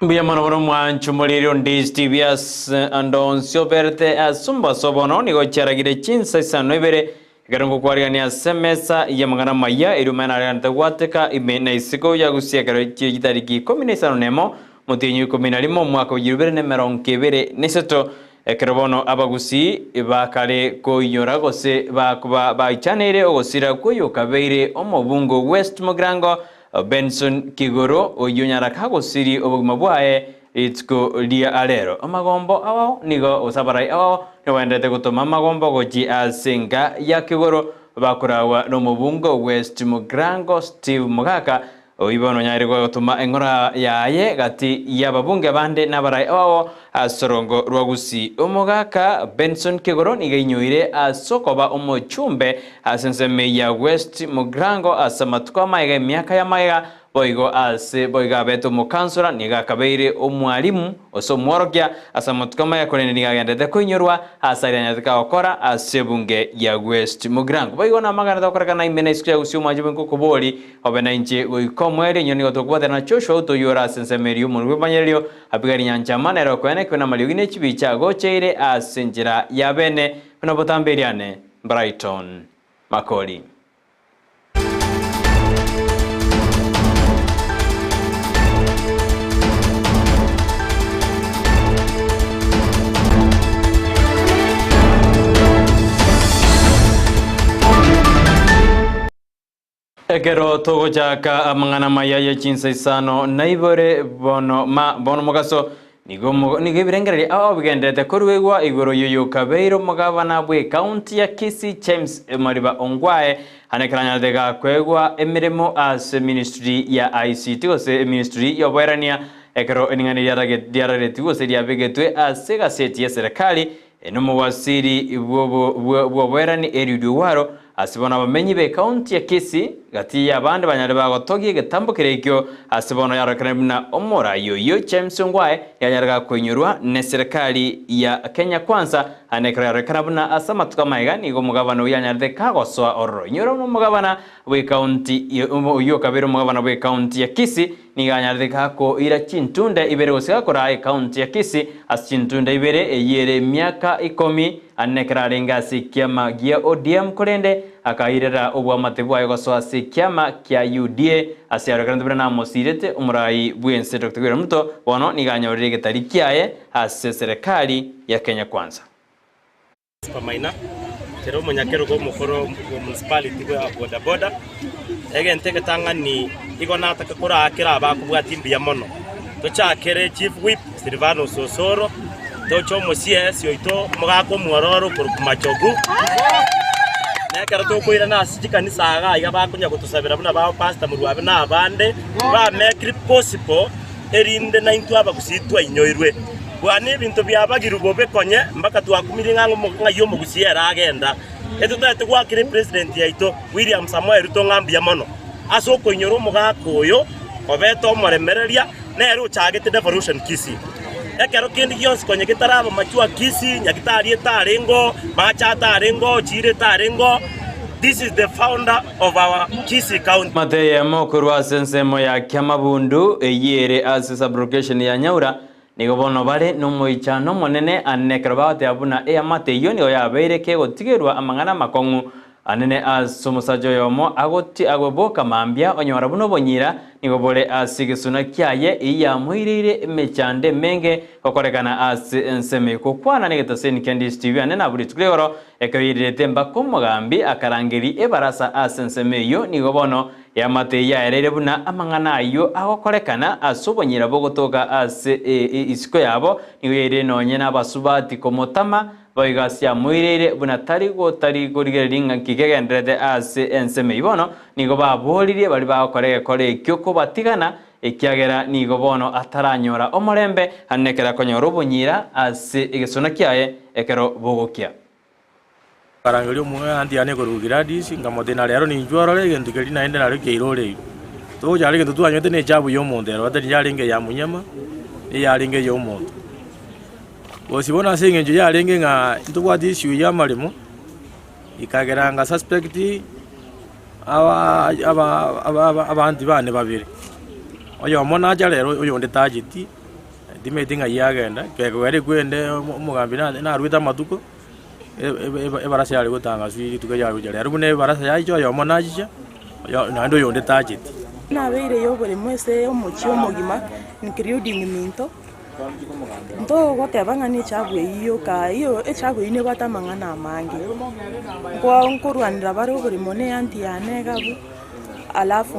Mbuya mono bono mwancho moriri onde TV ase ande onsi oberete ase omobaso bono nigo chiaragire chinsa isano ibere ekero ngokwarigania ase emesa y'amang'ana amaya erio omanyene areganete gwateka ime na isiko ya gusii ekero chire chitariki ikomi na isano nemo omotienyi o ikomi na rimo omwaka o chirubere na emerongo ebere na isato ekero bono abagusii bakare koinyora gose bakoba baichaneire ogosira kw'oyokabeire omobungo West Mugirango Benson Kigoro, oyio nyaraka agosirie obogima bwaye rituko ria arero. Amagombo ao nigo gose abarai ao nigo baenderete gotoma amagombo gochia ase enka ya Kigoro bakoragwa nomobunge West Mugirango Steve Mogaka, oyio bono onyarire gotoma eng'ora yaye gati y'ababunge abande na abarai ao ase orongo rwa Gusii. Omogaka Benson Kigoro nigo ainyoire ase okoba omochumbe ase ensemo ya West Mugirango ase amatuko amagega emiaka y'amagega, boigo ase boigo abete omokansora, nigo akabeire omwalimu gose omworokia ase amatuko amaya korende nigo agenderete koinyorwa ase aria anyarete gokora ase ebunge ya West Mugirango. Boigo namagana tokorekana ime na isiko ya Gusii omwancho bwenka okobori obe nainche goika omoerio inwe nigo tokobwatana na Joshua otoyio ore ase ensemo eria y'omonwa bw'emanyererio Abigaili nyanchama nere okoenekigwa namariogi ne chibicha agocheire ase enchera ya bene buna botambe eriane. Brighton Makori. Ekero togochaka amang'ana amaya ye chinsa isano na ibere bono ma bono mogaso, nigo nigo ebirengererio ao bigendererete koruegwa igoro y'oyokabeire omogabana bw'ecounty ya Kisii James Mariba Ongwae ane ekero anyarete gakoegwa emeremo ase ministry ya ICT gose eministry y'oboerania ekero ring'ana riaragetigwe gose riabegetwe ase egaseti y'eserekari Nomowasiri bw'oboerani Eliud Owalo, ase bono abamenyi b'ekaunti ya Kisii, gati y'abande banyare bagotogia egetambo keria ekio ase bono yarorekane buna omorai oyio James Ongwae yanyare gakoinyorwa neserekari ya Kenya Kwanza ande ekero yarorekana buna ase amatuko amaiga nigo omogabana oyio anyarete kagosoa ororo. Inyora buna omogabana bw'ekaunti oyio okabeire omogabana bw'ekaunti ya Kisii Nigo anyarete gakoira chintunda ibere gose gakoraa ekaunti ya Kisii ase chintunda ibere eyio ere emiaka ikomi ane ekero arenge ase ekiama gia ODM korende akairera oboamate bwaye gosoa ase ekiama kia UDA ase arokeranete buna namosirete omorai bwense Doctor William Ruto bono nigo anyorire egetari kiaye ase serekari ya Kenya Kwanza. Maina, kera omonyakerogo omokoro bwa municipality bwa boda boda, egento egetang'ani igo natake koraa kera abakobwatia mbuya mono, tochakere chief whip Silvanus Osoro, toche omo CS oito omogaka omwororo okorokwa Machogu, na ekero tokoirana ase chikanisa iga iga bakonya gotosabera buna ba pastor Morwabe na abande, ba make it possible erinde naintwe abagusii twainyoirwe. Bwana ebinto biabagirwe bobe konye mpaka twakumirie ng'a ng'ai omogusii ere agenda. Etotaete goakera epresident yaito William Samoei Ruto ng'a mbuya mono ase okoinyora omogaka oyo obete omoremereria nere ochagete devolution Kisii. Ekero kende gionsi konye getaraba machua Kisii, Nyagitari etarengo, mache atarengo, chiira etarengo, this is the founder of our Kisii county. Mate eyemo korwa ase ensemo ya Kiamabundu eyio ere ase sublocation ya Nyaura Nigo bono bare nomoichano omonene anene ekero bagoteba buna eamate eyio nigo yabeire kegotigerwa amang'ana amakong'u anene ase omosacha oyomo agoti agoboka mambia onyora buna obonyira nigo bore ase egesuna kiaye eyio yamoireire emechando emenge gokorekana ase ensemo eyio. Gokwana negetaseni kia DSTV anene abwo rituko rigoro ekero yairirete mpaka omogambi akarangeria ebarasa ase ensemo eyio nigo bono Eamate eyio yaereire buna amang'ana ayio agokorekana ase obonyira bogotoka ase isiko yabo, nigo yairire nonye nabasubati komotama, boigo ase amoireire buna tari gotari korigereria ng'a nki kegendererete ase ensemo eyio. Bono nigo baboririe baria bagokora egekora ekio kobatigana, ekiagera nigo bono ataranyora omorembe, naende ekero akonyora obonyira ase egesona kiaye ekero bogokia. Nkarangeria omoanti yane korwa Gladys, nkamotebia na rero ninchwe orore egento keria naende nario kiairore igo. Togocha are egento twanywete na echabu ya omonto ero batari yarenge eya monyama, eyarenge eya omonto. Gose bono ase eng'encho yarenge ng'a ntobwate issue ya amaremo, ekagera nga suspect aba aba aba abanti bane babere, oyomo nacha rero oyonde tacheti. Timanyeti ng'ai agenda, gekogera ekwende omogambi naruete amatuko, ebarasa yare gotangaswa rituko riare gocha rero buna ebarasa yacha oyomo nachicha, naende oyonde tacheti. Nabeire y'oboremo ase omochie omogima, including minto, ntogoteba ng'a nechabu eyio yoka, eyio echabu eyio nebwate amang'ana amange. Nko nkorwanera bare oboremo na eanti yane iga abwo, alafu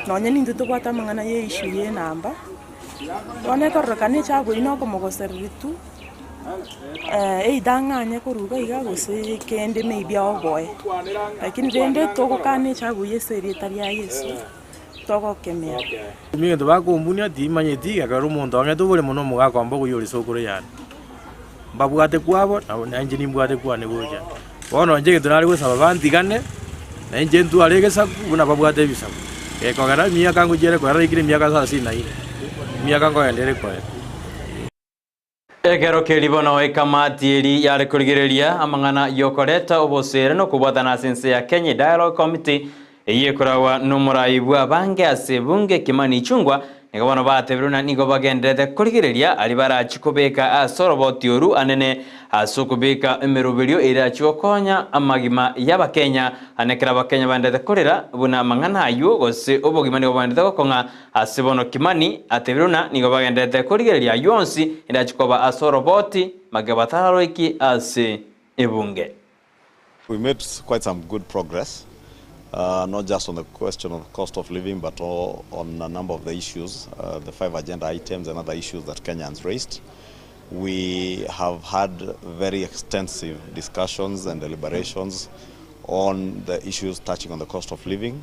nonye nintwe tobwate amang'ana ya issue ya enamba. Bono ekororekana echabu eyio nokomogosereria tu, either ang'anye korwa iga iga gose kende maybe aoboe. Lakini rende togokana echabu eyio ase erieta ria Yeso, togokemera. Egento bakombunia timanyeti, ekero omonto ang'ete oboremo na omogaka omba okoyia ore sokoro yane. Mbabwate kwabo, na inche nimbwate kwane gocha. Bono inche egento nare gosaba bantigane, na inche ntware egesaku buna babwate ebisaku. Gekogera emiaka ngochia ere koera naikire emiaka sasini na ine, emiaka nkogenda ere koera. Ekero keria bono ekamati eri yare korigereria amang'ana y'okoreta obosere na okobwatana ase ense ya Kenya Dialogue Committee Eyio ekoragwa nomorai bw'abange ase ebunge Kimani Ichung'wa, nigo bono batebirwe na nigo bagendererete korigereria aria barachie kobeka ase oroboti oru anene ase okobeka emeroberio erachie gokonya amagima y'Abakenya ane ekero Abakenya baendererete korera buna amang'ana ayio gose obogima nigo boendererete gokong'a ase bono Kimani atebirwe na nigo bagendererete korigereria ayio onsi erachie koba ase oroboti magega batararoiki ase ebunge. We made quite some good progress, uh, not just on the question of cost of living, but all on a number of the issues, uh, the five agenda items and other issues that Kenyans raised. We have had very extensive discussions and deliberations on the issues touching on the cost of living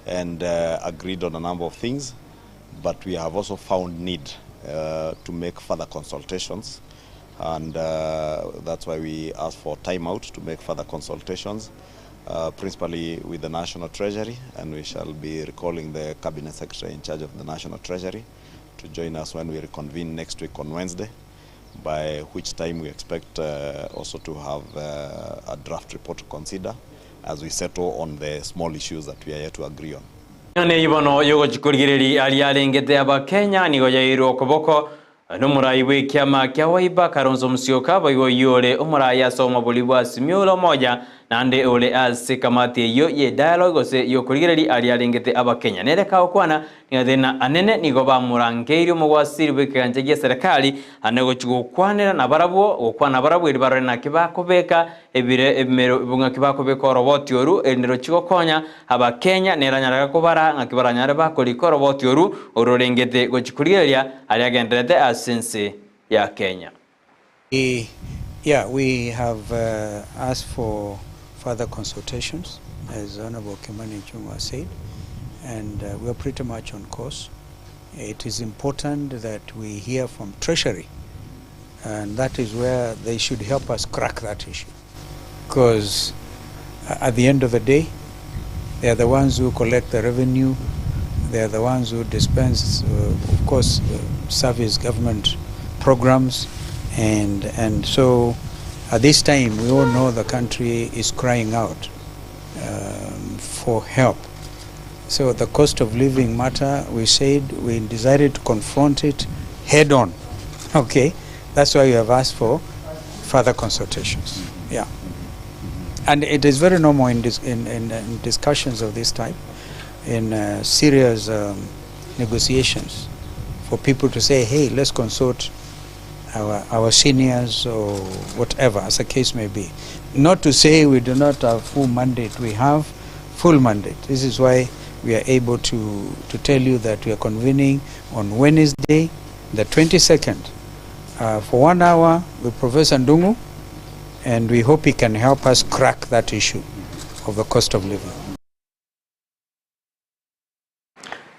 and uh, agreed on a number of things, but we have also found need uh, to make further consultations and uh, that's why we asked for time out to make further consultations, uh, principally with the National Treasury, and we shall be recalling the Cabinet Secretary in charge of the National Treasury to join us when we reconvene next week on Wednesday, by which time we expect uh, also to have uh, a draft report to consider as we settle on the small issues that we are yet to agree on. Neyio bono yogochia korigereria aria arengete Abakenya nigo yairwe okoboko Nomoraai bw'ekiama kia Wiper, Kalonzo Musyoka, boigo oyio ore omoraai ase omobori bwa Azimio la Umoja, naende ore ase ekamati eyio ye dialogue gose y'okorigereria aria arengete Abakenya. Nere kagokwana nigo anene nigo bamorangeirie omogwasiri bw'ekegancha gia serikali ane gochia gokwanera nabarabwo gokwana nabarabwo erio barore naki bakobeka ebire ebimero ng'aki bakobeka oroboti oru erinde rochie gokonya Abakenya nere anyarege kobara ng'aki baranyare bakorika oroboti oru ororengete gochia korigereria aria agendererete ase ense ya Kenya. We, yeah, we have asked for further consultations, as Honorable Kimani Ichung'wah said, and we are pretty much on course. It is important that we hear from Treasury, and that is where they should help us crack that issue. Because at the end of the day, they are the ones who collect the revenue, they are the ones who dispense, of course, service government programs, and, and so at this time we all know the country is crying out um, for help. So the cost of living matter, we said we decided to confront it head on. Okay, that's why we have asked for further consultations. Yeah. And it is very normal in, dis- in, in, in discussions of this type, in serious negotiations, for people to say, hey, let's consult our, our seniors or whatever, as the case may be. Not to say we do not have full mandate, we have full mandate. This is why we are able to, to tell you that we are convening on Wednesday, the 22nd, for one hour with Professor Ndungu, and we hope he can help us crack that issue of the cost of living.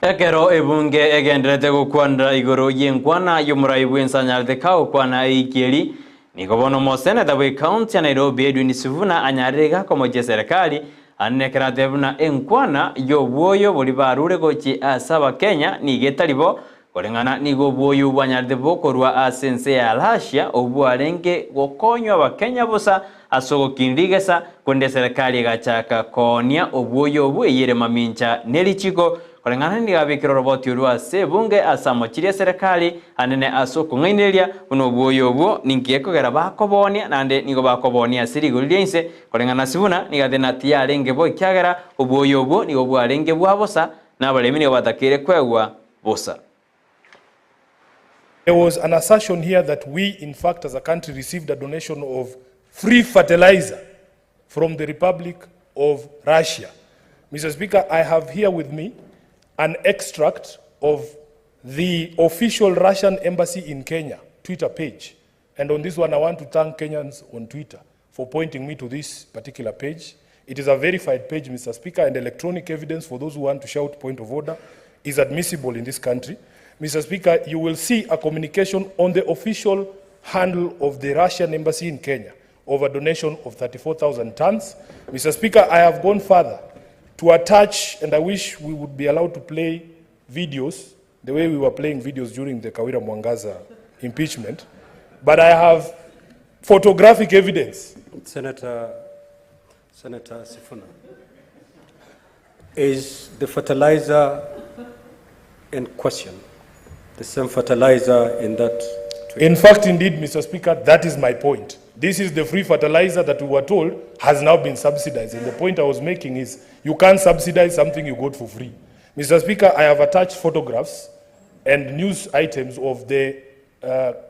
Ekero ebunge egendererete gokwanera igoro y'enkwana y'omorai bw'ense anyarete kagokwana eiki eri, nigo bono omoseneta bw'ecounty ya Nairobi Edwin Sifuna anyarire iga komochia eserekari ande nekero atebe buna enkwana y'obwoyo boria barure gochia ase abakenya nigo etari bo Koreng'ana nigo obwoyo bwanyarete bokorwa ase ense ya Russia obwo bwarenge gokonywa abakenya bosa ase ogokinda rigesa, korende eserekari egachaka koonia obwoyo obwo eyere mamincha ne richiko. Koreng'ana nigo abekire oroboti orwo ase ebunge ase amochirie eserekari anene ase okong'ainereria buna obwoyo obwo ninki gekogera bakoboonia naende nigo bakoboonia ase rigori ria inse koreng'ana ase buna nigo Athena tiyarenge bo ekiagera obwoyo obwo nigo bwarenge bwa bosa na abaremi nigo batakeire kwegwa bosa. There was an assertion here that we, in fact, as a country received a donation of free fertilizer from the Republic of Russia. Mr. Speaker, I have here with me an extract of the official Russian embassy in Kenya Twitter page. And on this one, I want to thank Kenyans on Twitter for pointing me to this particular page. It is a verified page, Mr. Speaker, and electronic evidence for those who want to shout point of order is admissible in this country. Mr. Speaker, you will see a communication on the official handle of the Russian embassy in Kenya of a donation of 34,000 tons. Mr. Speaker, I have gone further to attach, and I wish we would be allowed to play videos the way we were playing videos during the Kawira Mwangaza impeachment, but I have photographic evidence. Senator, Senator Sifuna, is the fertilizer in question the same fertilizer in that tweet? In fact, indeed, Mr. Speaker, that is my point. This is the free fertilizer that we were told has now been subsidized. And the point I was making is you can't subsidize something you got for free. Mr. Speaker, I have attached photographs and news items of the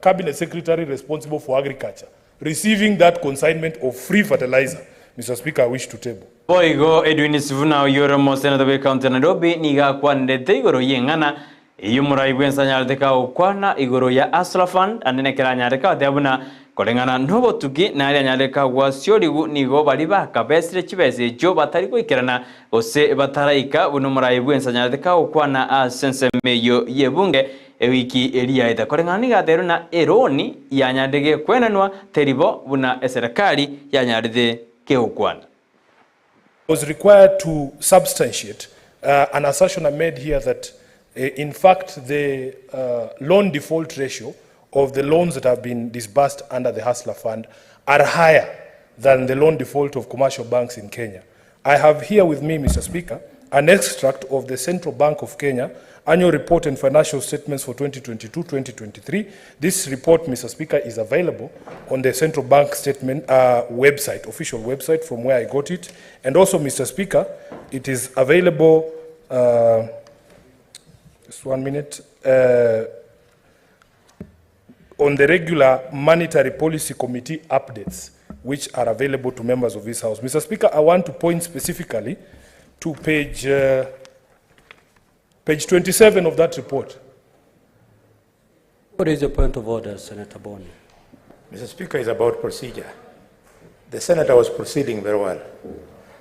cabinet secretary responsible for agriculture receiving that consignment of free fertilizer. Mr. Speaker, I wish to table. Boigo Edwin Sifuna oyio ore omoseneta bw'ecounty ya Nairobi nigo akwanerete igoro y'eng'ana eyio omorai bw'ense anyarete kagokwana igoro ya Hustler Fund ande nekero anyarete kagoteba buna koreng'ana nobotuki naria anyarete kagwasiorigw nigo baria bakabesire chibesa echio batari goikerana gose bataraika buna omorai bw'ense anyarete kagokwana ase ensemo eyio y'ebunge Ewiki eria yaeta koreng'ana nigo ateirwe na eroni yanyarete gekwenanwa teri bo buna eserekari yanyarete kegokwana. Was required to substantiate an assertion I made here that in fact the loan default ratio of the loans that have been disbursed under the Hustler Fund are higher than the loan default of commercial banks in Kenya. I have here with me, Mr. Speaker, an extract of the Central Bank of Kenya annual report and financial statements for 2022-2023. This report, Mr. Speaker, is available on the Central Bank statement website, official website from where I got it. And also, Mr. Speaker, it is available, just 1 minute, on the regular Monetary Policy Committee updates, which are available to members of this House. Mr. Speaker, I want to point specifically to page 27 of that report. What is your point of order, Senator Boni? Mr. Speaker, it's about procedure. The senator was proceeding very well.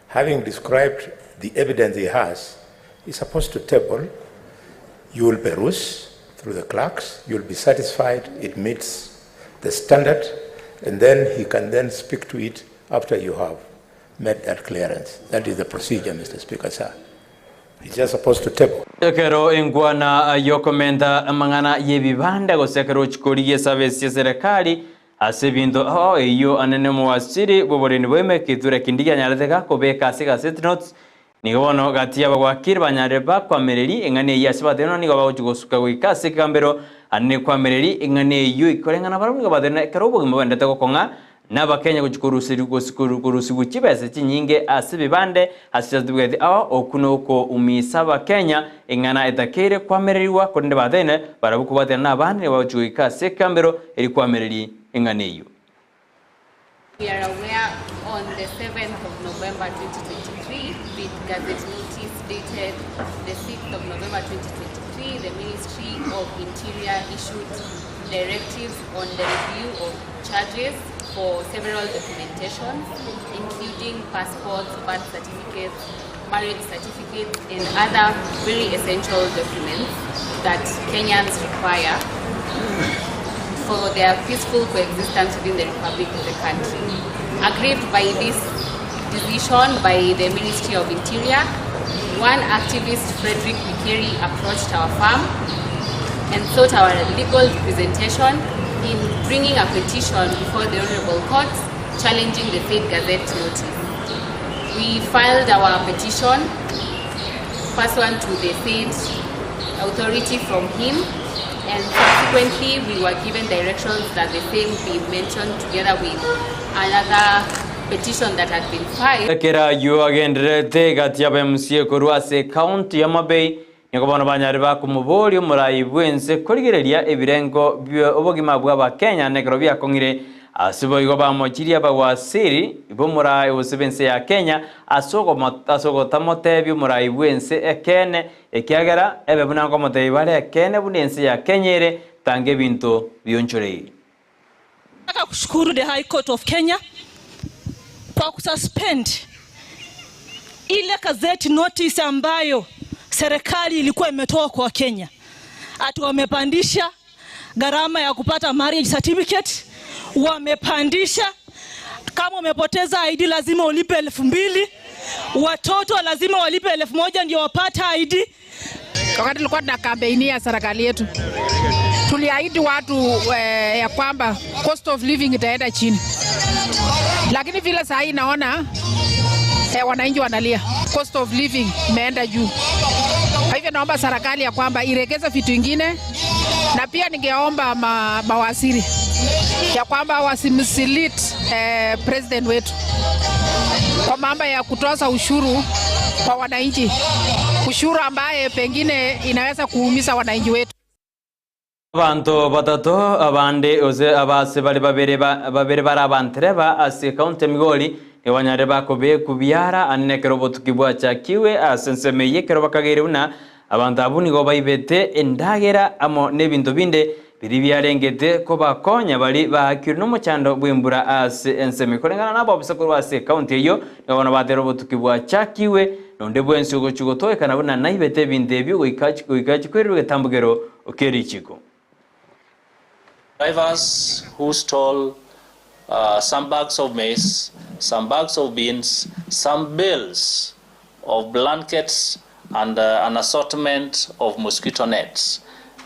Having described the evidence he has, he's supposed to table. You will peruse through the clerks, you'll be satisfied it meets the standard, and then he can then speak to it after you have made that clearance. That is the procedure, Mr. Speaker, sir. He's just supposed to table. Ekero enkwana yokomenta amang'ana y'ebibanda gose ekero ochikorigia esabesi ya serikali ase ebinto ao eyio anene omowasiri bw'oboremi bwa Kithure Kindiki anyarete gakobeka ase gazette notes nigo bono gati y'abagwakiri banyarire bakwamereri eng'ana eyio ase batenena nigo bagochi gosuka goika ase ekegambero anene kwamereri eng'ana eyio ikoreng'ana barabwo nigo batenena ekero obogima bwendete gokong'a n'Abakenya gochi korusigwa chibesa chinyinge ase ebibande ase chiatubegeti ao oku nokoumisa Abakenya eng'ana etakeire kwamereriwa korende batene barabwo kobwatana na abande nigo bagochi goika ase ekegambero eri kwamereri eng'ana eyio. We are aware on the 7th of November 2023, with Gazette notice dated the 6th of November 2023, the Ministry of Interior issued directives on the review of charges for several documentations, including passports, birth certificates, marriage certificates, and other very essential documents that Kenyans require for their peaceful coexistence within the Republic of the country. Aggrieved by this decision by the Ministry of Interior, one activist, Frederick Bikiri, approached our firm and sought our legal representation in bringing a petition before the Honorable Court challenging the said Gazette notice. We filed our petition. Pursuant to the said authority from him and subsequently we were given directions that the same be mentioned together with another petition that had been filed. Ekero ayio agendererete egati y'aba MCA korwa ase ekaunti ya Homabay, nigo bono banyare bakomoboria omorai bw'ense korigereria ebirengo bi'obogima bw'Abakenya nekero biakong'ire Ase boigo bamochirie abawasiri b'omoraai gose b'ense ya Kenya ase ogotamotebia omoraai bw'ense ekeene, ekiagera ebe buna nkomotebia bare ekeene buna ense ya Kenya ere, tanga ebinto bionchoreire. Nataka kushukuru the High Court of Kenya kwa kususpend ile gazeti notice ambayo serikali ilikuwa imetoa kwa Kenya ati wamepandisha gharama ya kupata marriage certificate wamepandisha. Kama umepoteza ID lazima ulipe 2000. Watoto lazima walipe 1000 ndio wapate ID. Wakati tulikuwa tuna kampeni ya serikali yetu tuliahidi watu ya kwamba cost of living itaenda chini, lakini vile saa hii naona wananchi wanalia, cost of living imeenda juu. Kwa hivyo naomba serikali ya kwamba iregeze vitu vingine, na pia ningeomba mawaziri ya kwamba wasimsilete president wetu kwa mambo ya kutoza ushuru kwa wananchi, ushuru ambaye pengine inaweza kuumiza wananchi wetu. Abanto batato abande gose abase bare babere babere bare abantereba ase ekaunti ya Migori nigo banyarire bakobekwa biara ane nekero obotuki bwachakiwe ase ensemo eyio ekero bakageire buna abanto abwo nigo baibete endagera amo nebinto binde biria biarengete kobakonya baria baakirwe nomochando bw'embura ase ensemo eyio. Koreng'ana nabobisa korwa ase ekaunti eyio nigo bono batera obotuki bwachakiwe nonde bwensi ogochia gotoekana buna naibete ebinto ebio goika goika achie kwererwa egetambokero kie richiko. Drivers who stole some bags of maize, some bags of beans, some bales of blankets and an assortment of mosquito nets.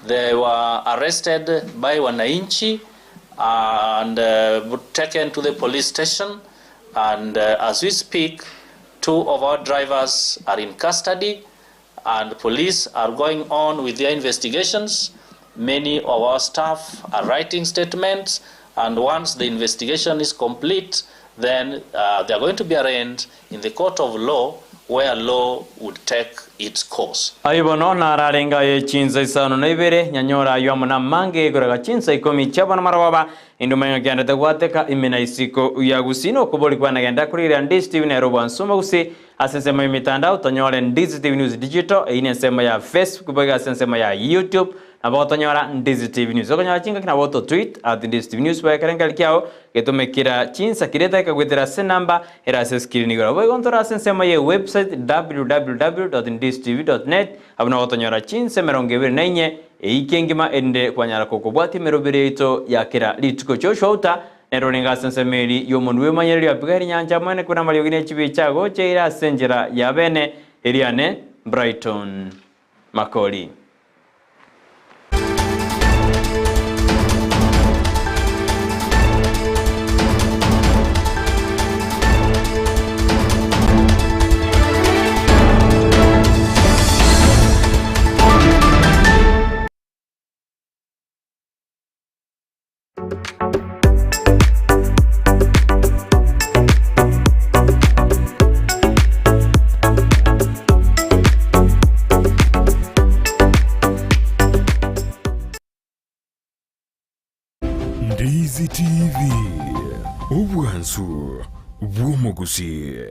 They were arrested by wananchi and taken to the police station, and as we speak, two of our drivers are in custody and police are going on with their investigations. Many of our staff are writing statements, and once the investigation is complete, then they are going to be arraigned in the court of law, where law would take its course. Ayio bono nararenge aye chinsa isano na ibere, nyanyore ayio amo namange egoraga chinsa ikomi chi'abana marogoba, Induma ing'aki yandete gwateka ime na isiko ya gusii nokobori kwanagenda korigereria Ndizi TV nere obwansoma gusii ase ensemo y'emitandao tonyore Ndizi TV News Digital eyio nensemo ya Facebook boigo ase ensemo ya YouTube nabo gotonyora Ndizi TV News okonyora chingaki nabo oto tweet at Ndizi TV News boigo ekerengerio kiao getome kera chinsa kera etageka goetera ase enamba ere ase escreen igoro boigo ntore ase ensemo ye website www.ndizitv.net Abwo nagotonyora chinsa 24 eiki engima erinde kwanyara kokobwatia emeroberi yaito ya kera rituko. Joshua Uta nere orenge ase ensemo eri y'omonwa bw'emanyererio Abigaili nyancha amo na amariogi ne chibicha agocha eira ase enchera ya bene eriane Brighton Makori. Ndizi TV, obwansu bw'omogusii.